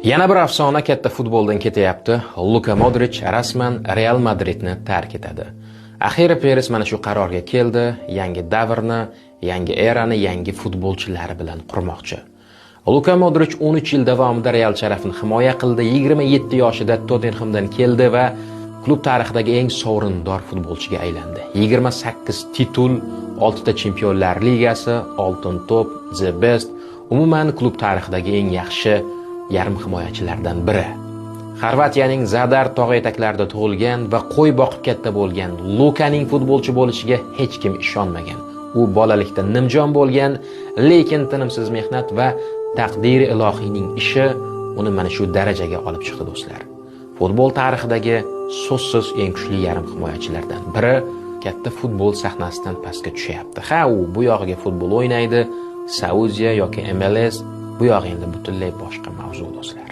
Yana bir afsona katta futboldan ketyapti. Luka Modrich rasman Real Madridni tark etadi. Axiri Peres mana shu qarorga keldi, yangi davrni, yangi erani yangi futbolchilari bilan qurmoqchi. Luka Modrich 13 yil davomida Real sharafini himoya qildi. 27 yoshida Tottenhamdan keldi va klub tarixidagi eng sovrindor futbolchiga aylandi. 28 titul, 6 ta Chempionlar Ligasi, Oltin to'p, The Best, umuman klub tarixidagi eng yaxshi yarim himoyachilardan biri. Xorvatiyaning Zadar tog' etaklarida tug'ilgan va qo'y boqib katta bo'lgan Lukaning futbolchi bo'lishiga hech kim ishonmagan. U bolalikda nimjon bo'lgan, lekin tinimsiz mehnat va taqdiri ilohiyning ishi uni mana shu darajaga olib chiqdi, do'stlar. Futbol tarixidagi so'zsiz eng kuchli yarim himoyachilardan biri katta futbol sahnasidan pastga tushyapti. Ha, u bu yog'iga futbol o'ynaydi, Saudiya yoki MLS, bu yog'i endi butunlay boshqa mavzu, do'stlar.